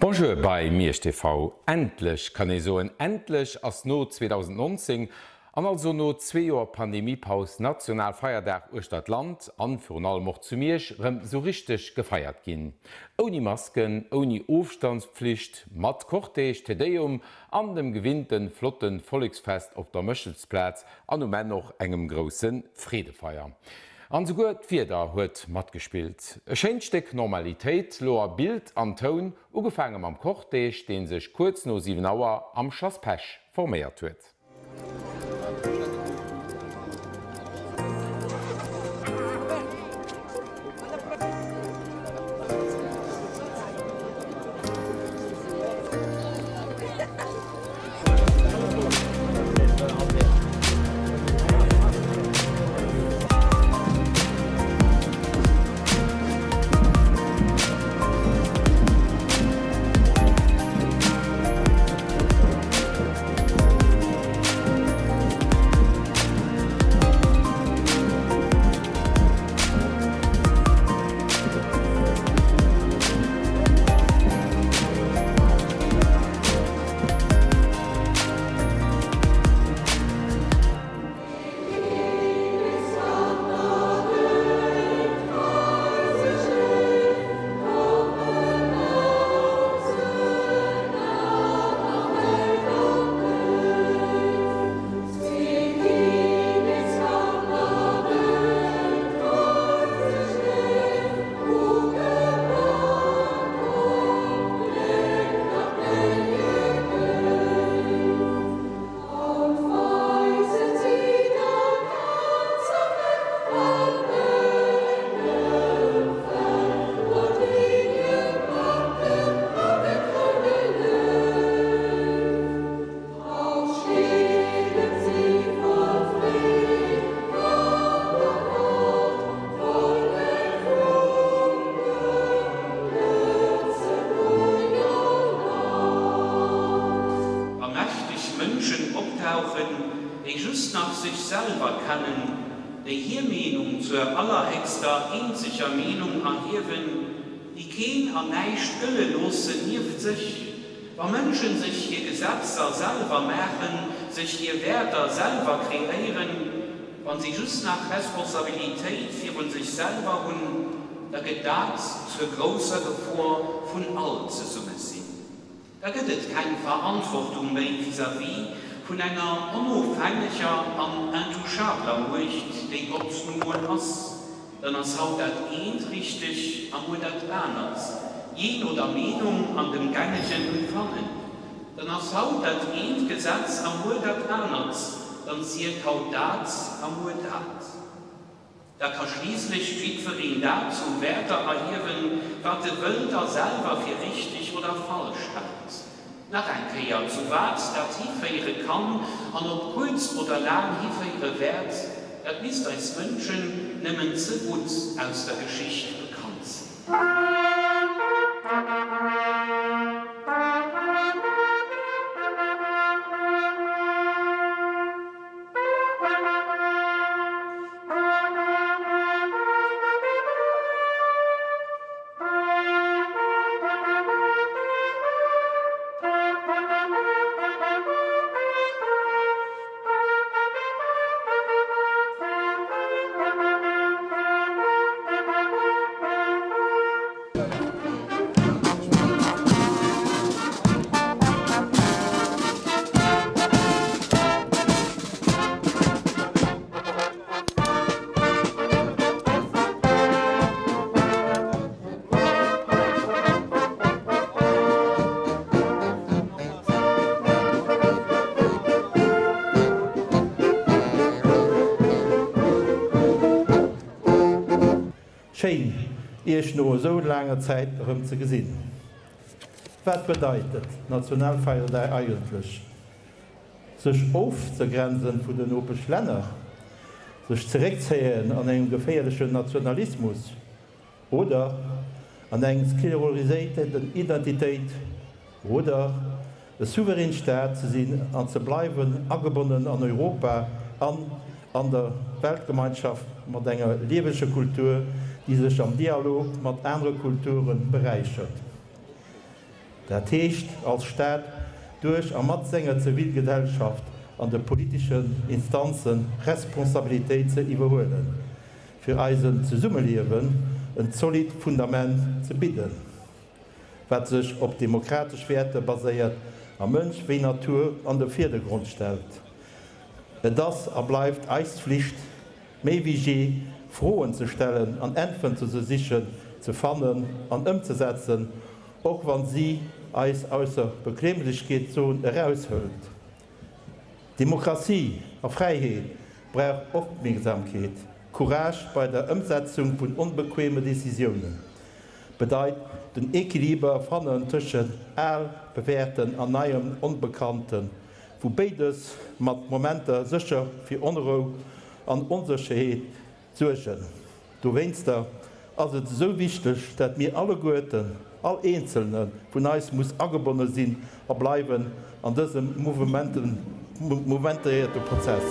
Bonjour bei Miersch TV. Endlech kann ee soen, endlech ass no 2019 an also no zwee Joer Pandemiepaus Nationalfeierdag uechter d'Land an virun allem och zu Miersch rëm sou richteg gefeiert ginn. Ouni Masken, ouni Ofstandspflicht, mat Cortège, Te Deum an dem gewinnten flotten Volleksfest op der Méchelsplaz an um Enn och engem groussen Freedefeier. An souguer d'Wieder huet matgespillt. E schéint Stéck Normalitéit, lo a Bild an Toun, ugefaange mam Cortège, dee sech kuerz no 7 Auer am Schlass Pesch forméiert huet. Wa mächteg Mënschen optauchen, déi just nach sech selwer kennen, déi hir Meenung zur allerhéchster, eenzeger Meenung erhiewen, déi keen an näischt gëlle loossen nieft sech, Wa Mënschen sech hir Gesetzer selwer maachen, sech hir Wäerter selwer kreéieren, wann si just nach Responsabilitéit virun sech selwer hunn, da gëtt dat zur grousser Gefor vun all Zesummesinn. Da gëtt et keng Verantwortung méi vis-à-vis vun enger onofhängeger an intouchabler Muecht, déi Gott nu mol ass. Dann ass haut dat eent richteg a muer dat anert, jee no der Meenung an dem gängegen Empfannen. Dann ass haut dat eent Gesetz a muer dat anert, dann zielt haut dat a muer dat. Da ka schliisslech jiddwereen dat zu Wäerter erhiewen, wat e wëllt a selwer fir richteg oder falsch hält. Nach eng Kéier, zu wat dat hiféiere kann an op kuerz oder laang hiféiere wäert, dat misst eis Mënschen nëmmen ze gutt aus der Geschicht bekannt sinn. Schéin, Iech no esou laanger Zäit erëm ze gesinn. Wat bedeit et, Nationalfeierdag eigentlech? Sech ofzegrenzen vun den Nopeschlänner, sech zeréckzéien an engem geféierlechen Nationalismus oder an eng skleroriséiten Identitéit oder e souverän Staat ze sinn an ze bleiwen, agebonnen an Europa an an der Weltgemeinschaft mat enger lieweger Kultur, déi sech am Dialog mat anere Kulture beräichert. Dat heescht, als Staat duerch a mat senger Zivilgesellschaft an de politeschen Instanze Responsabilitéit ze iwwerhuelen, fir eisem Zesummeliewen en zolidd Fundament ze bidden, wat sech op demokratesch Wäerter baséiert a Mënsch wéi Natur an de Virdergrond stellt. Et ass a bleift eis Flicht, méi wéi jee Froen ze stellen an Äntweren ze sichen, ze fannen an ëmzesetzen, och wann si eis aus der Bequemlechkeetszon eraushëlt. Demokratie a Fräiheet brauch Opmierksamkeet, Courage bei der Ëmsetzung vun onbequeme Decisiounen, bedeit den Equiliber fannen tëschent al Bewährten an neiem Onbekannten, wou béides mat Momenter sécher fir Onrou an Onsécherheet suergen. Dowéinster ass et esou wichteg, dat mir alleguerten, all Eenzelne vun eis muss agebonne sinn a bleiwen an dësem mouvementéierte Prozess.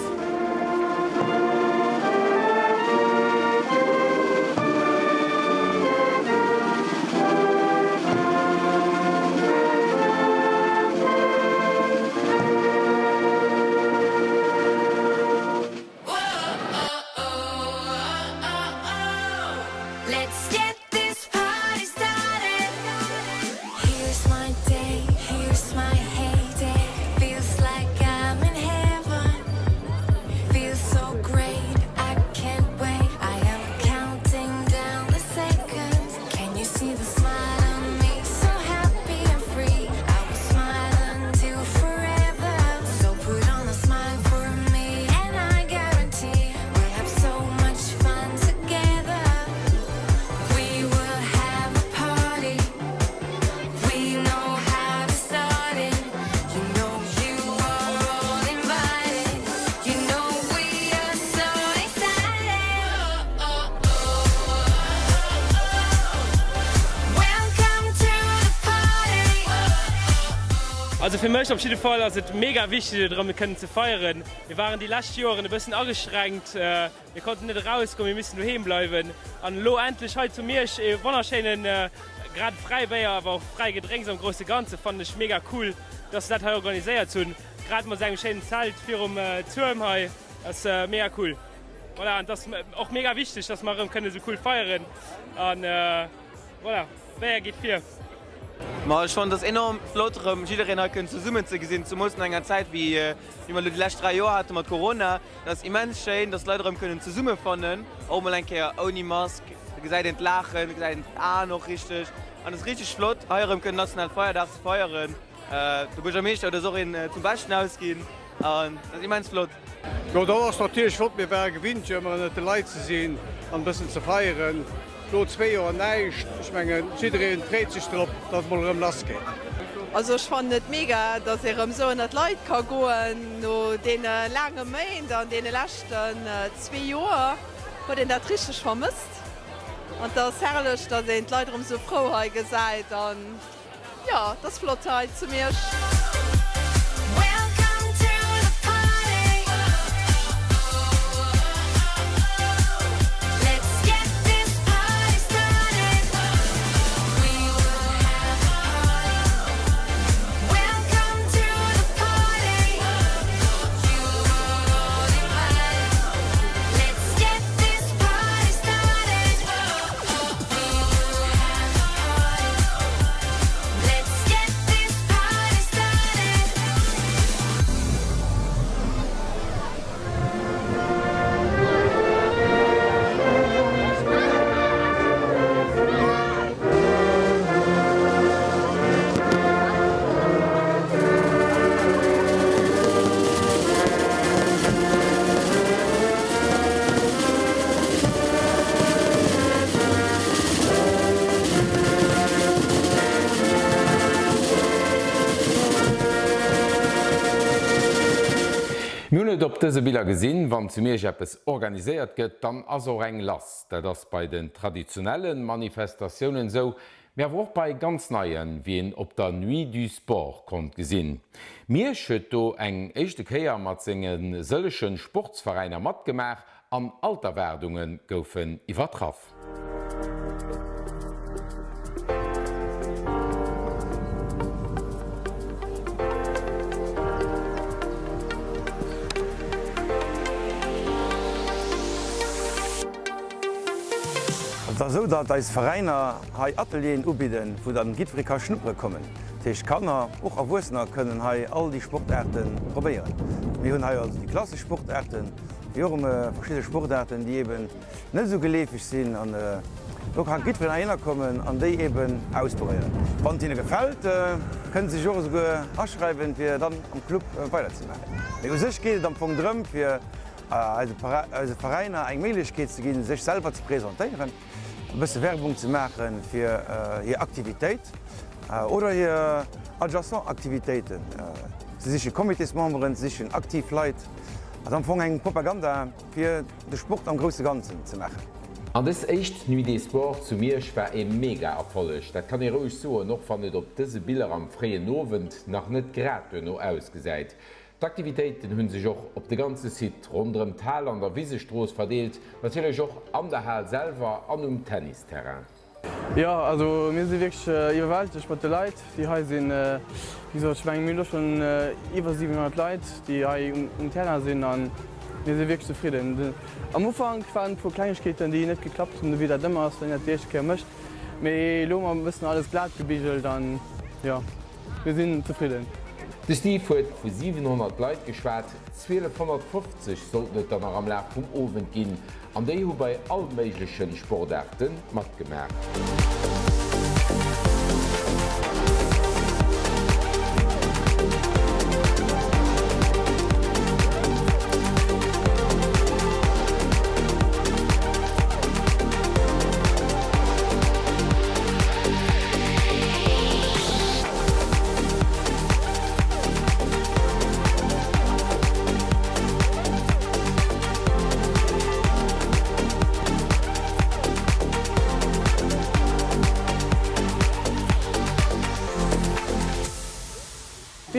Also fir mech op jidde Fall ass et mega wichteg et erëm kënnen ze feieren. Mir waren déi lescht Joeren e bëssen ageschränkt, mir konnten net erausgoen, mir missten doheem bleiwen an elo endlech hei zu Miersch ee wonnerschéinen, grad fräi Béier awer och fräi Gedrénks am grousse Ganze fannen ech mega cool, dass se dat hei organiséiert hunn, grad mat esou engem schéinen Zelt virum Tuerm hei ass mega cool. Voilà, an et ass och mega wichteg, dass mer erëm kënnen esou cool feieren an voilà, Béier geet vir. Ma ech fannen et ass enorm flott erëm jiddereen hei kënnen zesummen ze gesinn, zemools no enger Zäit wéi wéi mer elo déi lescht 3 Joer hate mat Corona. Et ass immens schéin, dass d'Leit erëm kënnen zesummefannen, och mol eng Kéier ouni Mask. Da gesäit een d'Laachen, da gesäit een d'Aen och richteg an et ass richteg flott hei erëm kënnen nationale Feierdag ze feieren. De Buergermeeschter huet eis och een zum Beschten ausginn an dat ass immens flott. Jo dat ass natierlech flott, mir ware gewinnt jo ëmmer ënnert de Leit ze sinn an e bëssen ze feieren. Lo zwee Joer näischt, ech mengen jiddereen freet sech drop, datt et mol erëm lass geet. Also ech fannen et mega, datt ee rëm sou ënnert d'Leit ka goen. No deene laange Méint an deene leschten zwee Joer huet een dat richteg vermësst. An et ass herrlech, datt een d'Leit erëm sou frou hei gesäit an. Jo, et ass flott hei zu Miersch. Mir hunn et op dëse Biller gesinn, wann zu Miersch eppes organiséiert gëtt, dann ass och eng lass. Dat ass bei den traditionelle Manifestatiounen esou, mee awer och bei ganz neien, wéi een op der Nuit du Sport konnt gesinn. Miersch huet do eng éischte Kéier mat senge sëllege Sportsveräiner matgemaach an all d'Erwaardunge goufen iwwertraff. Et ass esou, datt eis Veräiner hei Atelieren ubidden, wou dann jiddweree ka schnuppere kommen. Dat heescht Kanner, och Erwuessener kënnen hei all déi Sportaarte probéieren. Mir hunn hei also déi klassesch Sportaarten, wéi och verschidde Sportaarten, déi eben net esou geleefeg sinn. An do ka jiddwereen heihinner kommen an déi eben ausprobéieren. Wann et hinne gefält, kënne se sech och esouguer aschreiwen, fir dann am Club weiderzemaachen. Mee u sech geet et am Fong drëm, fir eise Veräiner eng Méiglechkeet ze ginn, sech selwer ze presentéieren, e bësse Werbung ze maache fir hir Aktivitéit oder hir adjacent Aktivitéiten. Se siche Comitésmemberen, se sichen aktiv Leit. Also am Fong eng Propaganda fir de Sport am grousse Ganzen ze maachen. An dës éischt Nuit des Sports zu Miersch war ee mega Erfolleg, dat kann ee roueg soen, och wann et op dëse Biller am fréien Owend nach net grad duerno ausgesäit. D'Aktivitéiten hunn sech och op de ganze Site ronderëm d'Hal an der Wisestrooss verdeelt, natierlech och an der Hal selwer an um Tennisterrain. Jo, also mir si wierklech iwwerwältegt mat de Leit, déi hei sinn. Wéi gesot, ech mengen, mir hunn elo schonn iwwer 700 Leit, déi hei um Terrain sinn a mir si wierklech zefridden. Am Ufank waren e puer Klengegkeeten, déi net geklappt hunn, wéi dat ëmmer ass, wann een dat déi éischte Kéier mécht. Mee elo hu mer e bëssen alles glat gebigelt an jo. Mir sinn zefridden. De Steve huet vu 700 Leit geschwat, 1250 sollten et der nach am Laf vum Owend ginn, an déi hu bei all méigleche Sportaarte matgemaach.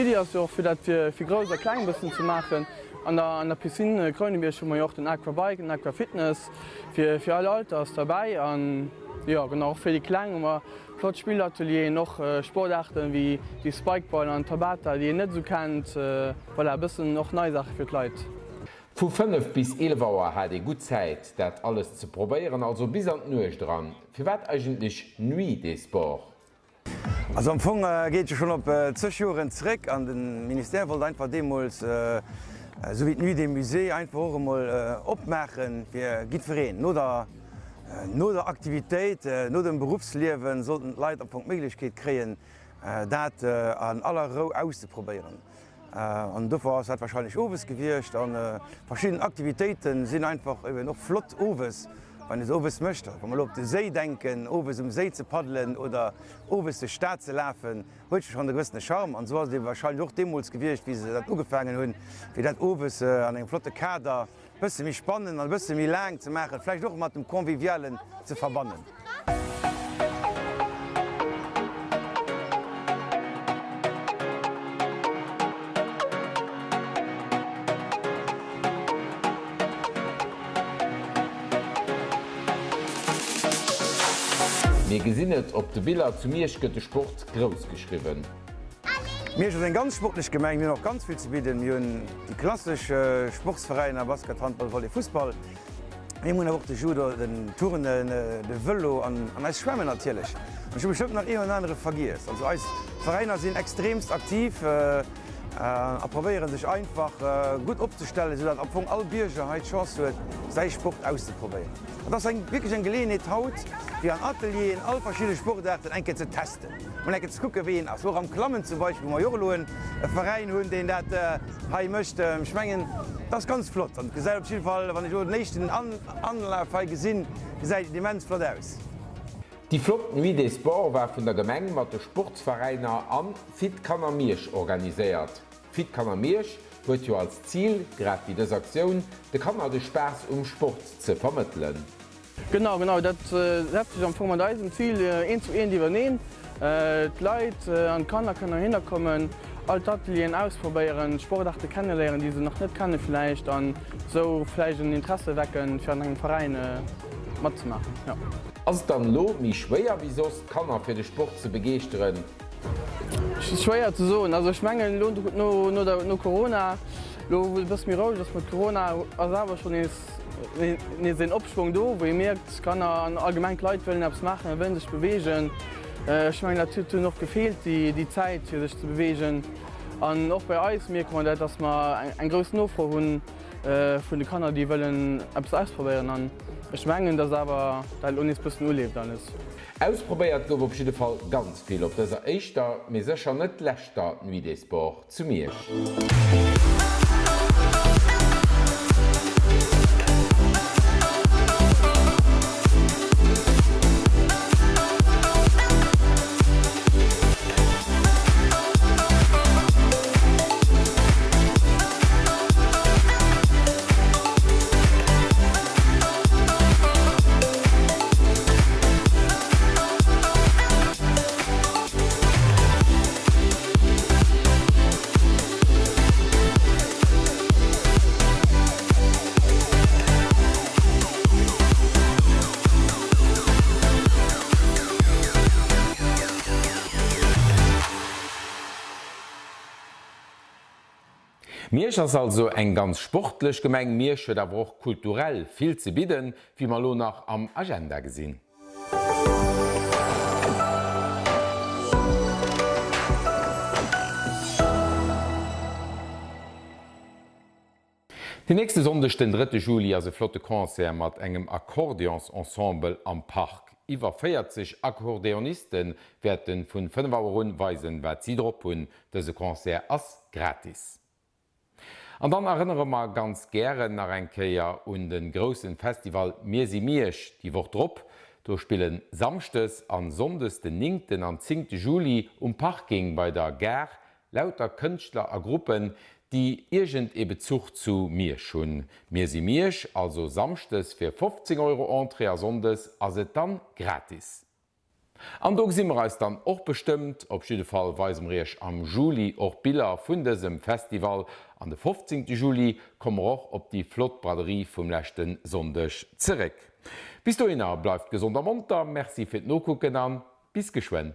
D'Iddi ass jo och fir dat fir Grouss a Kleng e bëssen ze maachen. An der an der Piscine Krounebierg hu mer jo och den Aquabike, den Aquafitness fir fir all Alter ass derbäi an jo genau och fir déi Kleng hu mer Flott Spillatelieren, och Sportaarten wéi wéi Spikeball an Tabata, déi een net esou kennt. Voilà, e bëssen och nei Saache fir d'Leit. Vu 5 bis 11 Auer hat ee gutt Zäit, dat alles ze probéieren, also bis an d'Nuecht eran. Firwat eigentlech Nuit des Sports? Also am Fong geet et jo schonn op zeg Joren zréck an de Ministère wollt einfach deemools, esou wéi d'Nuit des Musées, einfach och emol opmaache fir jiddwereen no der No der Aktivitéit, no dem Beruffsliewen sollten d'Leit am Fong d'Méiglechkeet kréien, dat an aller Rou auszeprobéieren. An dofir ass dat wahrscheinlech owes gewiescht. A verschidden Aktivitéite sinn einfach eben och flott owes, wann ee se owes mécht. Wa mer elo op de Séi denken, owes um Séi ze paddelen oder owes duerch d'Stad ze lafen, huet jo schonn e gewëssene Charme. An esou ass et ebe wahrscheinlech och deemools gewiescht, wéi se dat ugefaangen hunn, fir dat owes an engem flotte Kader Bësse méi spannend an e bësse méi laang ze maachen, vläicht och mat dem Convivialen ze verbannen. Mir gesinn et op de Biller, zu Miersch gëtt de Sport grouss geschriwwen. Miersch ass eng ganz sportlech Gemeng. Mir hunn och ganz vill ze bidden. Mir hunn déi klassesch Sportsveräiner, Basket, Handball, Volley, Fussball. Mir hunn awer och de Judo, den Turnen, de Vëlo an eis Schwämmen natierlech. An ech hu bestëmmt nach een oder anere vergiess. Also eis Veräiner sinn extreemst aktiv a probéiere sech einfach gutt opzestellen, esou datt am Fong all Bierger hei d'Chance huet, säi Sport auszeprobéieren. Et ass eng wierklech eng Geleeënheet haut, fir an Atelieren all verschidde Sportaarten eng Kéier ze testen. Mol eng Kéier ze kucken, wéi een ass. Och am Klammen zum Beispill, wou mer jo och elo e Veräin hunn, deen dat hei mécht. Ech mengen, dat ass ganz flott an et gesäit op jidde Fall, wann ech elo den éischten Anlaf hei gesinn, gesäit et immens flott aus. Déi flott Nuit des Sports war vun der Gemeng mat de Sportsveräiner an Fit Kanner Miersch organiséiert. Fit Kanner Miersch huet jo als Zil, grad wéi dës Aktioun, de Kanner de Spaass um Sport ze vermëttelen. Genau, genau, dat setzt sech am Fong mat eisem Zil eent zu eent iwwerneen. D'Leit an d'Kanner kënnen heihinner kommen, all d'Atelieren ausprobéieren, Sportaarte kenneléieren, déi se nach net kenne vläicht an esou vläicht en Interesse wecken, fir an engem Veräin matzemaachen, jo. Ass et dann elo méi schwéier wéi soss, d'Kanner fir de Sport ze begeeschteren? Schwéier ze soen. Also ech mengen elo no Corona, elo wou et e bësse méi roueg ass mat Corona, ass awer schonn nees. nees een Opschwong do, wou ee mierkt, d'Kanner an allgemeng d'Leit wëllen eppes maachen, wëllen sech beweegen. Ech mengen, dat huet dunn och gefeelt, déi Zäit, fir sech ze beweegen. An och bei eis mierke mer dat, dass mer eng grouss Nofro hu vun de Kanner, déi wëllen eppes ausprobéieren. An ech mengen, dass awer dat elo nees bëssen uleeft alles. Ausprobéiert gouf op jidde Fall ganz vill op dëser éischter, mee sécher net leschter Nuit des Sports zu Miersch. Miersch ass also eng ganz sportlech Gemeng. Miersch huet awer och kulturell vill ze bidden, wéi mer elo nach am Agenda gesinn. Den nächste Sonndeg, den drëtte Juli, ass e flotte Concert mat engem Akkordeonsensemble am Park. Iwwer 40 Akkordeoniste wäerte vun 5 Auer un weisen, wat si drop hunn. Dëse Concert ass gratis. An dann erënnere mer ganz gären nach eng Kéier un de groussen Festival Mir si Miersch déi Woch drop. Do spillen Samschdes an Sonndes den néngten an zéngte Juli um Parking bei der Gare lauter Kënschtler a Gruppen, déi iergend ee Bezuch zu Miersch hunn. Mir si Miersch, also Samschdes fir 15 Euro Entrée a Sonndes ass et dann gratis. An do gesi mer eis dann och bestëmmt. Op jidde Fall weise mer iech am Juli och Biller vun dësem Festival. An de 15 Juli komme mer och op déi flott Braderie vum leschte Sonndeg zeréck. Bis dohinner bleift gesond a monter, Merci fir d'Nokucken an bis geschwënn.